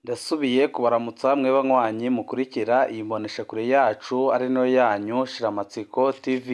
Ndasubiye kubaramutsa mwe banywanyi mukurikira iyi mboneshakure yacu ari nayo yanyu Shiramatsiko TV.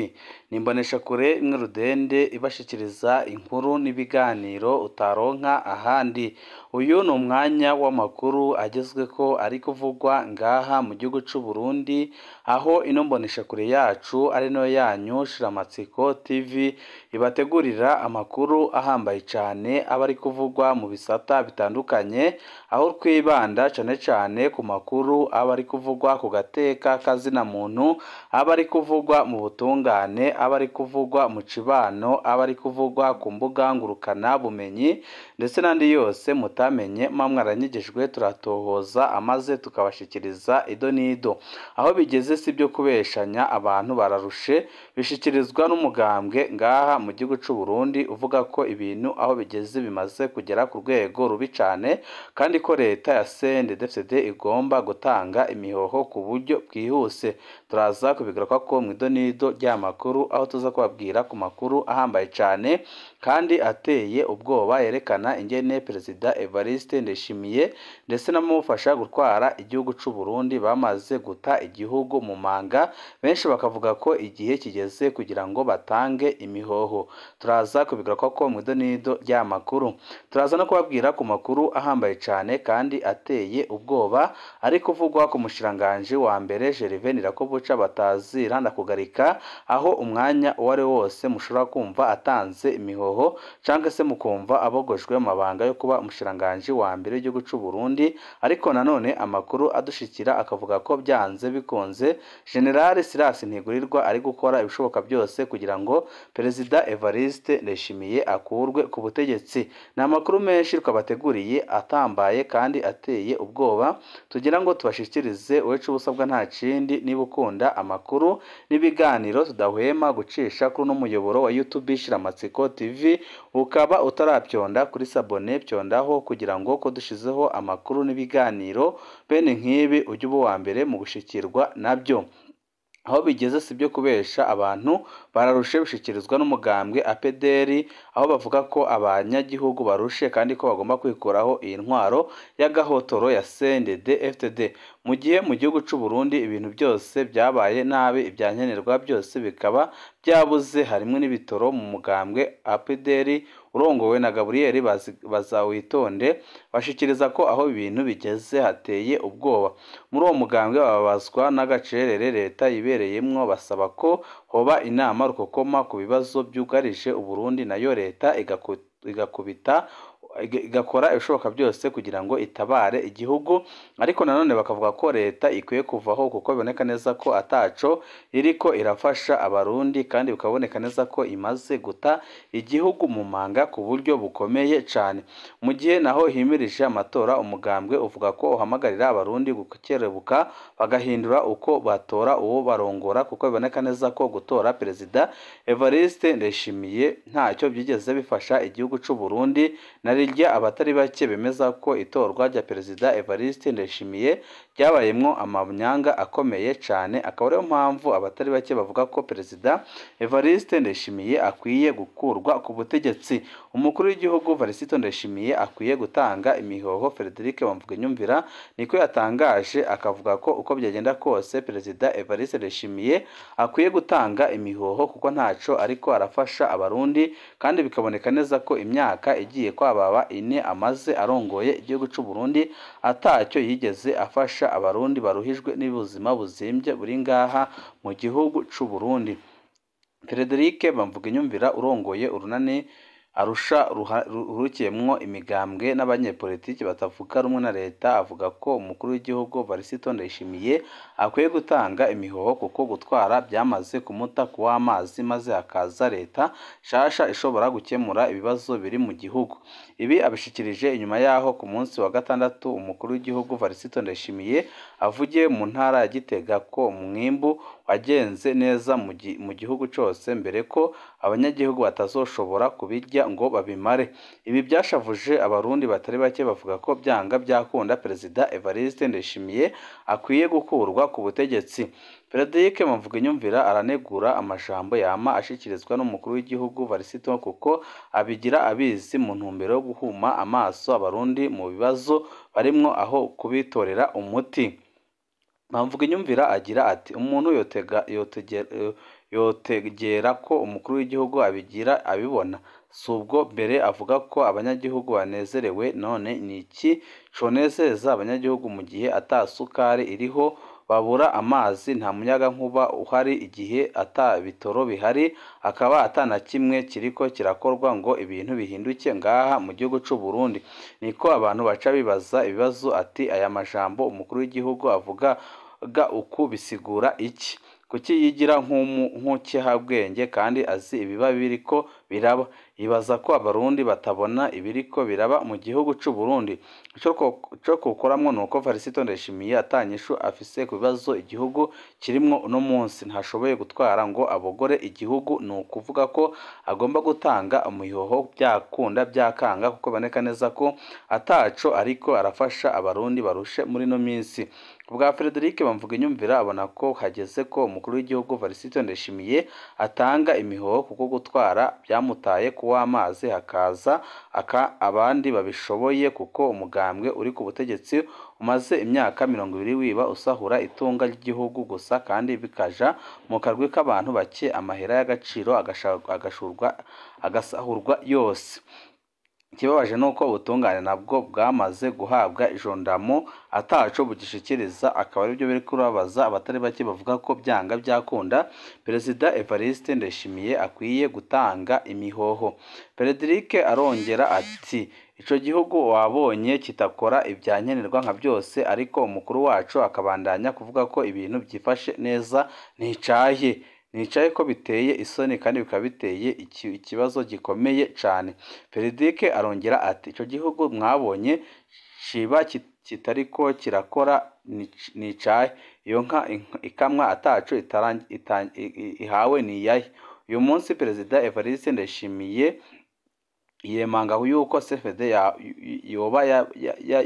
Ni imboneshakure imwe rudende ibashikiriza inkuru n'ibiganiro utaronka ahandi. Uyu ni umwanya w'amakuru agezweko ari kuvugwa ngaha mu gihugu c'u Burundi, aho ino mboneshakure yacu ari nayo yanyu Shiramatsiko TV ibategurira amakuru ahambaye cane aba ari kuvugwa mu bisata bitandukanye, aho twibanda cane cane ku makuru aba ari kuvugwa ku gateka kazina muntu, aba ari kuvugwa mu butungane, aba ari kuvugwa mu cibano, aba ari kuvugwa ku mbuga ngurukana bumenyi ndetse n'andi yose mutamenye muba mwaranyigijwe, turatohoza amaze tukabashikiriza ido n'ido. Aho bigeze si ibyo kubeshanya, abantu bararushe, bishikirizwa n'umugambwe ngaha mu gihugu c'u Burundi uvuga ko ibintu aho bigeze bimaze kugera ku rwego rubi cane, kandi ko leta ya CNDD-FDD igomba gutanga imihoho ku buryo bwihuse. Turaza kubigarukako mw'ido n'ido ry'amakuru, aho tuza kubabwira ku makuru ahambaye cane kandi ateye ubwoba yerekana ingene Perezida Evariste Ndayishimiye ndetse n'abamufasha gutwara igihugu c'u Burundi bamaze guta igihugu mu manga, benshi bakavuga ko igihe kigeze kugira ngo batange imihoho. Turaza kubigarukako mw'ido n'ido ry'amakuru. Turaza no kubabwira ku makuru ahambaye cane kandi ateye ubwoba ari kuvugwa ku mushikiranganji wa mbere Gervais Ndirakobuca batazira ndakugarika, aho umwanya uwo ari wose mushobora kumva atanze imihoho canke se mukumva abogojwe mu mabanga yo kuba umushikiranganji wa mbere w'igihugu c'u Burundi. Ariko nanone amakuru adushikira akavuga ko byanze bikunze General Silas Ntigurirwa ari gukora ibishoboka byose kugira ngo Perezida Evariste Ndayishimiye akurwe ku butegetsi. Ni amakuru menshi twabateguriye atambaye kandi ateye ubwoba, tugira ngo tubashikirize. Uwacu ubusabwa nta kindi, niba ukunda amakuru n'ibiganiro tudahwema gucisha kuri uno muyoboro wa YouTube Shiramatsiko TV, ukaba utarabyonda kuri sabone, byondaho kugira ngo ko dushizeho amakuru n'ibiganiro bene nk'ibi ujye uba uwa mbere mu gushikirwa nabyo. Aho bigeze si ibyo kubesha, abantu bararushe bishikirizwa n'umugambwe APDR, aho bavuga ko abanyagihugu barushe kandi ko bagomba kwikuraho iyi ntwaro y'agahotoro ya CNDD-FDD. Mu gihe mu gihugu c'u Burundi ibintu byose byabaye nabi, ibyankenerwa byose bikaba byabuze, harimwo n'ibitoro. Mu mugambwe APDR urongowe na Gabriel Bazawitonde bashikiriza ko aho ibintu bigeze hateye ubwoba. Muri uwo mugambwe bababazwa n'agacerere leta yibereyemwo, basaba ko hoba inama rukokoma ku bibazo byugarije Uburundi, nayo leta igakubita igakora ibishoboka byose kugira ngo itabare igihugu. Ariko nanone bakavuga ko leta ikwiye kuvaho kuko biboneka neza ko ataco iriko irafasha abarundi, kandi bikaboneka neza ko imaze guta igihugu mu manga ku buryo bukomeye cane. Mu gihe naho himirije amatora, umugambwe uvuga ko uhamagarira abarundi gukerebuka bagahindura uko batora uwo barongora, kuko biboneka neza ko gutora Perezida Evariste Ndayishimiye ntacyo byigeze bifasha igihugu c'u Burundi. Na rirya abatari bake bemeza ko itorwa rya Perezida Evariste Ndayishimiye ryabayemwo amanyanga akomeye cane, akaba ariyo mpamvu abatari bake bavuga ko Perezida Evariste Ndayishimiye akwiye gukurwa ku butegetsi. Umukuru w'igihugu Varisito Ndayishimiye akwiye gutanga imihoho, Frederic Bamvuginyumvira niko yatangaje, akavuga ko uko byagenda kose Perezida Evariste Ndayishimiye akwiye gutanga imihoho kuko ntaco ariko arafasha abarundi, kandi bikaboneka neza ko imyaka igiye kwababa ine amaze arongoye igihugu c'u Burundi atacyo yigeze afasha abarundi baruhijwe n'ubuzima buzimbye buri ngaha mu gihugu c'u Burundi. Frederic Bamvuginyumvira urongoye urunani Arusha ruhurikiyemwo imigambwe n'abanyepolitiki batavuga rumwe na leta, avuga ko umukuru w'igihugu Varisito Ndayishimiye akwiye gutanga imihoho kuko gutwara byamaze kumuta kuw'amazi, maze hakaza leta shasha ishobora gukemura ibibazo biri mu gihugu. Ibi abishikirije inyuma yaho ku munsi wa gatandatu umukuru w'igihugu Varisito Ndayishimiye avugiye mu ntara ya Gitega ko umwimbu wagenze neza mu gihugu cose, mbere ko abanyagihugu batazoshobora kubirya ngo babimare. Ibi byashavuje abarundi batari bake, bavuga ko byanga byakunda Perezida Evariste Ndayishimiye akwiye gukurwa ku butegetsi. Frederic Bamvuginyumvira aranegura amajambo yama ashikirizwa n'umukuru w'igihugu Varisito kuko abigira abizi mu ntumbero yo guhuma amaso abarundi mu bibazo barimwo aho kubitorera umuti. Bamvuginyumvira agira ati umuntu yotegera ko umukuru w'igihugu abigira abibona, si ubwo mbere avuga ko abanyagihugu banezerewe, none ni iki conezereza abanyagihugu mu gihe ata sukari iriho, babura amazi, nta muyagankuba uhari, igihe ata bitoro bihari, akaba ata na kimwe kiriko kirakorwa ngo ibintu bihinduke ngaha mu gihugu c'u Burundi. Niko abantu baca bibaza ibibazo ati aya majambo umukuru w'igihugu avuga ga uku bisigura iki? Kuki yigira nk'ukihabwenge kandi azi ibiba biriko biraba? Yibaza ko abarundi batabona ibiriko biraba mu gihugu c'u Burundi. Ico kukoramwo nuko Varisito Ndayishimiye atanyishu afise ku bibazo igihugu kirimwo uno munsi, ntashoboye gutwara ngo abogore igihugu, ni ukuvuga ko agomba gutanga umuhihoho byakunda byakanga, kuko biboneka neza ko ataco ariko arafasha abarundi barushe muri ino minsi. Kubwa Frederic Bamvuginyumvira abona ko hageze ko umukuru w'igihugu Varisito Ndayishimiye atanga imihoho kuko gutwara byamutaye kuw'amazi hakaza abandi babishoboye, kuko umugambwe uri ku butegetsi umaze imyaka 20 wiba usahura itunga ry'igihugu gusa, kandi bikaja mu karwi k'abantu bake, amahera y'agaciro agasahurwa yose. Ikibabaje nuko ubutungane nabwo bwamaze guhabwa ijondamo ataco bugishikiriza, akaba aribyo biri kubabaza abatari bake bavuga ko byanga byakunda Perezida Evariste Ndayishimiye akwiye gutanga imihoho. Frederic arongera ati ico gihugu wabonye kitakora ibyankenerwa nka byose, ariko umukuru wacu akabandanya kuvuga ko ibintu byifashe neza, nticaye nicaye ko biteye isoni kandi bikaba biteye ikibazo gikomeye cane. Frederic arongera ati ico gihugu mwabonye ciba kitariko kirakora nicaye, iyo nka ikamwa ataco ihawe ni iyahe? Uyu munsi Perezida Evariste Ndayishimiye yemanga yuko CFD yoba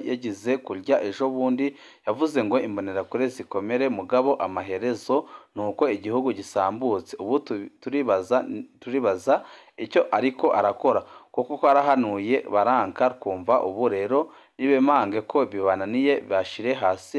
yagize kurya ejo bundi, yavuze ngo imbonerakure zikomere, mugabo amaherezo nuko igihugu gisambutse. Ubu turibaza icyo ariko arakora, kuko kwarahanuye baranka twumva. Ubu rero nibemange ko bibananiye bashire hasi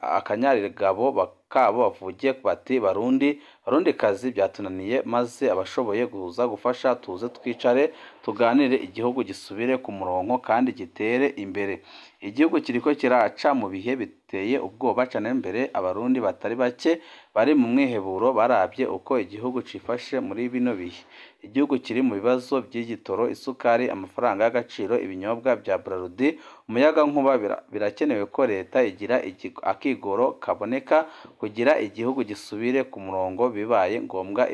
akanyarigabo kabo, bavuge bati barundi barundikazi byatunaniye, maze abashoboye kuza gufasha tuze twicare tuganire, igihugu gisubire ku murongo kandi gitere imbere. Igihugu kiriko kiraca mu bihe biteye ubwoba cane, mbere abarundi batari bake bari mu mwiheburo barabye uko igihugu cifashe muri bino bihe. Igihugu kiri mu bibazo by'igitoro, isukari, amafaranga y'agaciro, ibinyobwa bya Braludi, umuyagankuba. Birakenewe ko leta igira akigoro kaboneka kugira igihugu gisubire ku murongo, bibaye ngombwa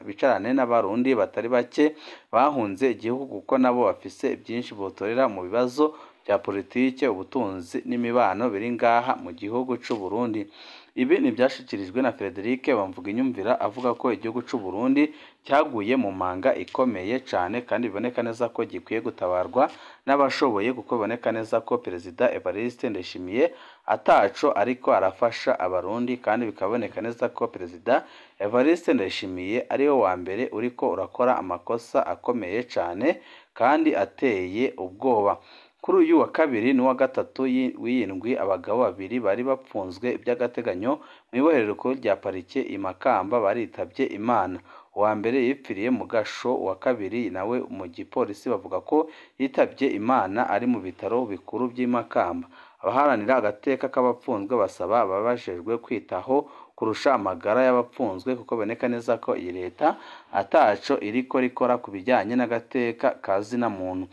bicarane n'abarundi batari bake bahunze igihugu, kuko nabo bafise byinshi botorera mu bibazo bya politike, ubutunzi n'imibano biri ngaha mu gihugu c'u Burundi. Ibi ni byashikirijwe na Frederic Bamvuginyumvira avuga ko igihugu c'u Burundi cyaguye mu manga ikomeye cane, kandi biboneka neza ko gikwiye gutabarwa n'abashoboye, kuko biboneka neza ko Perezida Evariste Ndayishimiye ataco ariko arafasha abarundi, kandi bikaboneka neza ko Perezida Evariste Ndayishimiye ariwe wa mbere uriko urakora amakosa akomeye cane kandi ateye ubwoba. Kuri uyu wa kabiri n'uwa gatatu w'iyindwi, abagabo babiri bari bapfunzwe by'agateganyo mu ibohero rikuru rya parike i Makamba baritabye Imana. Uwa mbere yipfiriye mu gasho, uwa kabiri nawe mu gipolisi bavuga ko yitabye Imana ari mu bitaro bikuru by'i Makamba. Abaharanira agateka k'abapfunzwe basaba ababajejwe kwitaho kurusha amagara y'abapfunzwe, kuko biboneka neza ko iyi leta ataco iriko rikora ku bijyanye n'agateka ka zina muntu.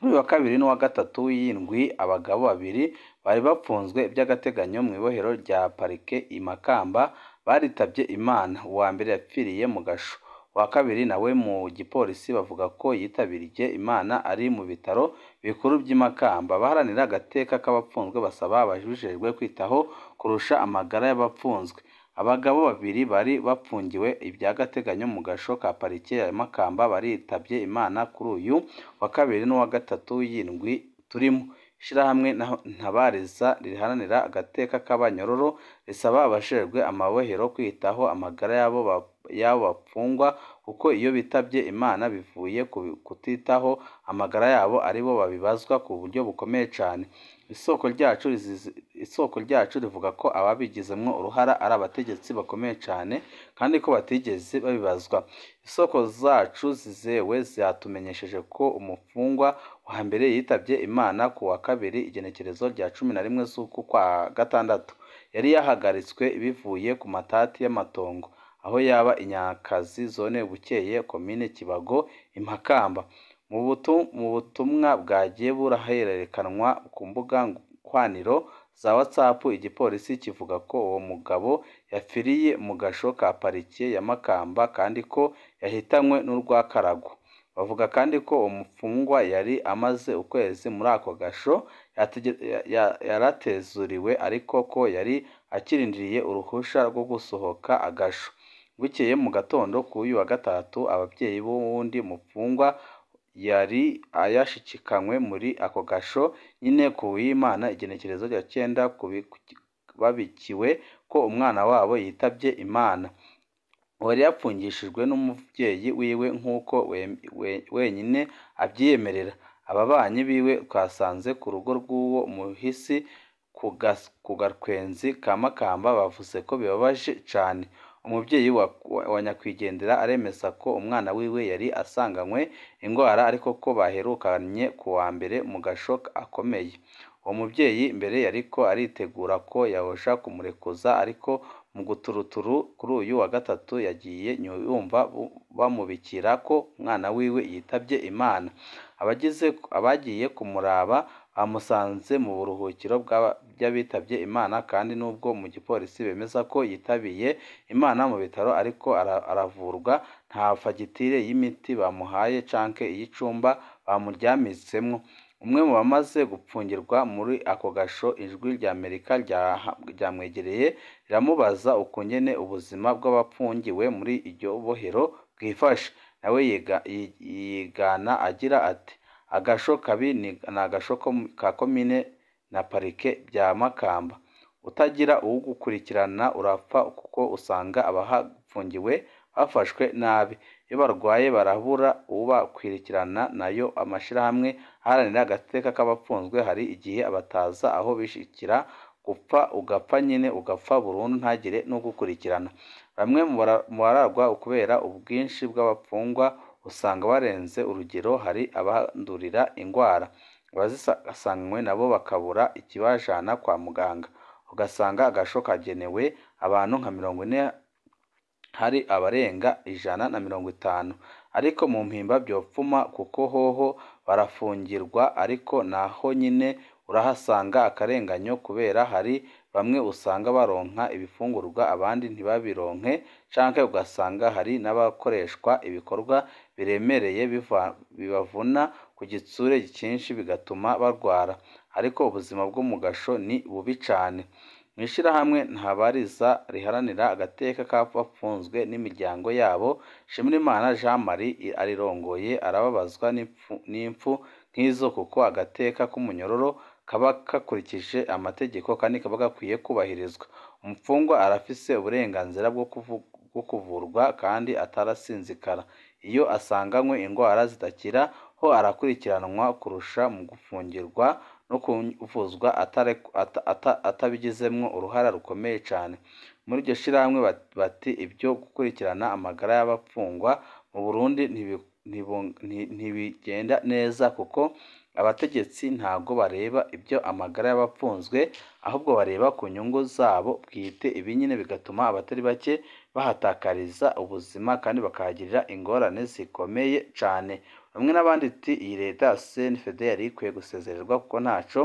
Kuri uyu wa kabiri n'uwa gatatu w'iyindwi, abagabo babiri bari bapfunzwe by'agateganyo mu ibohero rya parike i Makamba baritabye Imana. Uwa mbere yapfiriye mu gasho, uwa kabiri nawe mu gipolisi bavuga ko yitabiriye Imana ari mu bitaro bikuru by'i Makamba. Abaharanira agateka k'abapfunzwe basaba ababijejwe kwitaho kurusha amagara y'abapfunzwe. Abagabo babiri bari bapfungiwe iby'agateganyo mu gasho ka parike ya Makamba baritabye Imana kuri uyu wa kabiri n'uwa gatatu w'iyindwi turimo. Ishirahamwe Ntabariza riharanira agateka k'abanyororo risaba abajejwe amabohero kwitaho amagara y'abo bapfungwa, kuko iyo bitavye Imana bivuye ku kutitaho amagara yabo aribo babibazwa ku buryo bukomeye cane. Isoko ryacu rivuga ko ababigizemwo uruhara ari abategetsi bakomeye cane kandi ko batigeze babibazwa. Isoko zacu zizewe zatumenyesheje ko umupfungwa wa mbere yitavye Imana ku wa kabiri igenekerezo rya 11 z'uku kwa gatandatu. Yari yahagaritswe bivuye ku matati y'amatongo aho yaba Inyakazi, zone Bukeye, komine Kibago, i Makamba. Mu butumwa bwagiye burahererekanwa ku mbuga hwaniro za WhatsApp, igipolisi kivuga ko uwo mugabo yapfiriye mu gasho ka parike ya Makamba kandi ko yahitanywe n'urwakaragwa. Bavuga kandi ko uwo mupfungwa yari amaze ukwezi muri ako gasho yaratezuriwe, ariko ko yari akirindiriye uruhusha rwo gusohoka agasho. Bukeye mu gatondo k'uyu wa gatatu, abavyeyi b'uwundi mupfungwa yari yashikanywe muri ako gasho nyene ku w'Imana igenekerezo rya 9 babikiwe ko umwana wabo yitavye Imana. Uwari yapfungishijwe n'umuvyeyi wiwe nk'uko wenyine avyiyemerera. Ababanyi biwe twasanze ku rugo rw'uwo muhisi ku Gakwenzi ka Makamba bavuze ko bibabaje cane. Umuvyeyi wa nyakwigendera aremeza ko umwana wiwe yari asanganywe ingwara, ariko ko baherukanye ku wa mbere mu gasho akomeye. Uwo muvyeyi mbere yariko aritegura ko yoja kumurekuza, ariko mu guturuturu kuri uyu wa gatatu yagiye yumva bamubikira ko umwana wiwe yitavye Imana. Abagiye kumuraba bamusanze mu buruhukiro bw'abitavye Imana, kandi nubwo mu gipolisi bemeza ko yitabiye Imana mu bitaro ariko aravurwa, nta fagitire y'imiti bamuhaye canke iy'icumba bamuryamitsemwo. Umwe mu bamaze gupfungirwa muri ako gasho, Ijwi ry'Amerika ryamwegereye riramubaza ukungene ubuzima bw'abapfungiwe muri iryo bohero bwifashe. Nawe yigana agira ati: "Agasho kabi ni agasho ka komine na parike bya Makamba. Utagira uwugukurikirana urapfa, kuko usanga abahapfungiwe bafashwe nabi. Iyo barwaye barabura uwubakwirikirana, nayo amashirahamwe aharanira agateka k'abapfunzwe hari igihe abataza aho bishikira gupfa, ugapfa nyene ugapfa burundu ntagire n'ugukurikirana." Bamwe mu bararwa kubera ubwinshi bw'abapfungwa usanga barenze urugero, hari abandurira ingwara, abazisanganywe nabo bakabura ikibajana kwa muganga. Ugasanga agasho kagenewe abantu nka 40 hari abarenga 150. Ariko mu Mpimba vyopfuma kuko hoho barafungirwa, ariko naho nyene urahasanga akarenganyo kubera hari bamwe usanga baronka ibifungurwa abandi ntibabironke, canke ugasanga hari n'abakoreshwa ibikorwa biremereye bibavuna ku gitsure cinshi bigatuma barwara. Ariko ubuzima bwo mu gasho ni bubi cane. Mw'ishirahamwe Ntabariza riharanira agateka k'abapfunzwe n'imiryango yabo, Nshimirimana Jean Marie arirongoye arababazwa n'impfu nk'izo, kuko agateka k'umunyororo kaba gakurikije amategeko kandi kaba gakwiye kubahirizwa. Umupfungwa arafise uburenganzira bwo kuvurwa kandi atarasinzikara. Iyo asanganywe ingwara zidakira ho arakurikiranwa kurusha mu gufungirwa no kuvuzwa atabigizemwo uruhara rukomeye cane. Muri iryo shirahamwe bati ibyo gukurikirana amagara y'abapfungwa mu Burundi ntibigenda neza, kuko abategetsi ntago bareba ibyo amagara y'abapfunzwe, ahubwo bareba ku nyungu zabo bwite. Ibi nyene bigatuma abatari bake bahatakariza ubuzima kandi bakahagirira ingorane zikomeye cane. Bamwe n'abandi ati iyi leta ya CNFD yari ikwiye gusezererwa kuko ntaco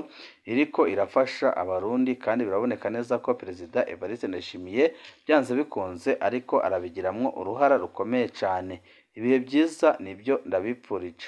iriko irafasha abarundi, kandi biraboneka neza ko Perezida Evariste Ndayishimiye byanze bikunze ariko arabigiramwo uruhara rukomeye cane. Ibihe vyiza nivyo ndabipfurije.